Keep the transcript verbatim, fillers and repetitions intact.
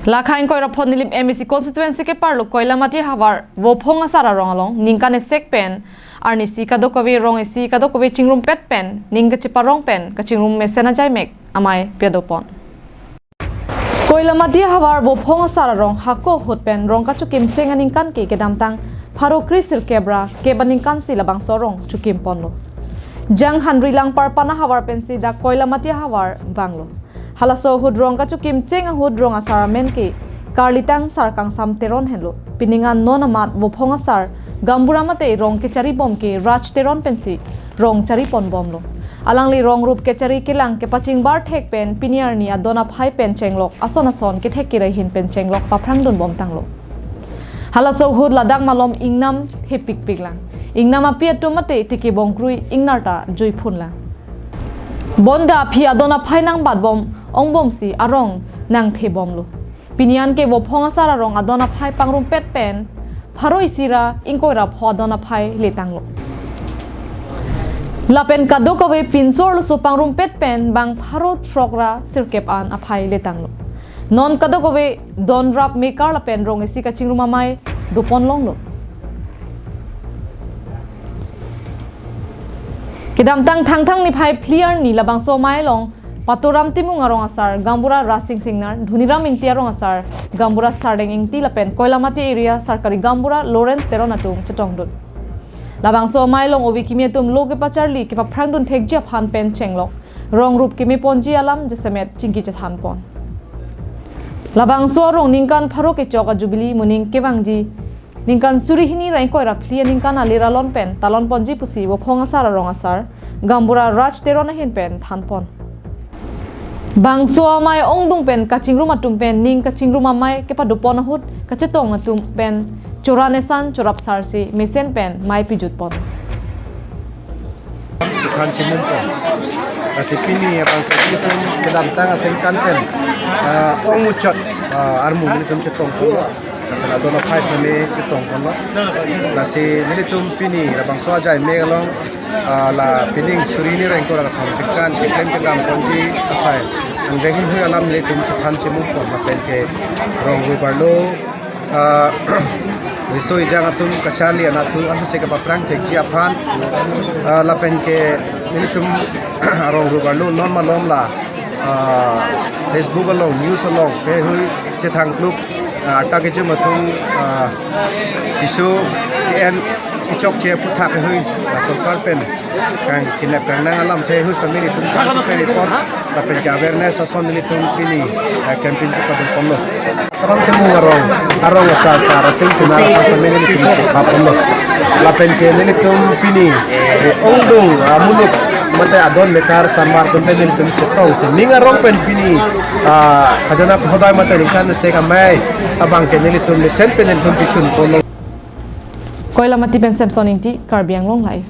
Lakhang ingkoi ra pho Nilip M A C constituency keparlo Koilamati havar Vophong Asar arong along ningkan esek pen arnisi kadokave rong isi kadokave chingrumpet pen ning kacheparong pen kachingrum mesen ajaimek amei pedopon. Koilamati havar Vophong Asar arong hako ahut pen rong kachokim cheng aningkan ke kedamtang pharo kre sirkep ra kep aningkan si labangso arong chokim ponlo. Jang Hanrilang Parpan ahavar pensi dak Koilamati havar vanglo. Halaso ahut rong kachokim cheng ahut rong asar amen ke Karlitang Sarkangsam Teron henlo. Pining an non amat Vophong Asar gaonbura mate rong kechari bom ke Raj Teron pensi rong chari pon bomlo. Alangli rong rup kechari kelang kepachingbar thek pen pini arni adon aphai pen chenglok ason ason kethek kere ahin pen chenglok paphrang dun bom tanglo. Halaso ahut ladak malom ingnam thepikpik lang. Ingnam api atum mate tiki bongkrui ingnar ta juiphun lang. Bonta aphi adon aphai nangbat bom ong bomsi arong nangthe bomlo. Pini an ke Vophong Asar arong adon aphai pangrumpet pen pharo isi ra ingkoi ra pho adon aphai letanglo. Lapen kadokave pinso arloso pangrumpet pen bang pharo throk ra sirkep an aphai letanglo. Non kadokave don rap mekar lapen rong isi kachingrum amei dopon longlo. Kedamtang Thangthang niphai phli arni labangso amei along Paturam Timung arong asar gaonbura Rasing Singnar, Dhoniram Ingti arong asar gaonbura Sardeng Ingti lapen Koilamati area sarkari gaonbura Lawrence Teron atum chetongdun. Labangso amei along ove kimi atum lo kepacharli kepaphrang dun thekji aphan pen chenglok rong rup keme ponji alam jasemet chingki chethan pon. Labangso arong ningkan pharo kechok a jubilee moning kevangji ningkan suri hini ra ingkoi ra phli aningkan alir alon pen talon ponji pusi Vophong Asar arong asar gaonbura Raj Teron ahin pen than pon. Bangso amei ongdung pen kachingrum atum pen ning kachingrum amei kepadopon ahut kachetong atum pen chora nesan chorap sarsi mesen pen mei pijut pon. Chethan chimum pon. Lasi pini abang ke nelitum kedamtang aningkan pen, ah, ongmuchot, ah, armu nelitum chetong ponlo. Lapen adon aphai sami chetong ponlo. Lasi nelitum pini labangso ajaimek along, ah, la pining suri hini ra ingkoi ra kethom aningkan keklem kedam ponji asai angdeng hini hui alam nelitum chethan chimum pon lapen ke rong rup arlo, ah, riso ejang atum kacharli anatthu anthuse kepaphrang thekji aphan, ah, lapen ke nelitum rong rup arlo non malom la, ah, Facebook along, news along, pe hui chethang kluk, ah, arta kejum atum, ah, piso ke-en kechokche aphuthak hui, ah, sorkar pen kang kinep kangnang alamthe hui sami nelitum than cheperi pon, lapen ke awareness ason nelitum pini, eh, campaign chepadun ponlo. Paturam Timung arong, arong asar asar Rasing Singnar aphan sami nelitum chepha ponlo. Lapen ke nelitum pini, eh, ongdung, ah, muluk mate adon mekar sanmar atum pen nelitum chetongsi ning arong pen pini, ah, khajana khodai mate ningkan esek amei abang ke nelitum mesen pen nelitum pichun ponlo. Koilamati pen Samson Ingti, Karbi Anglong Live.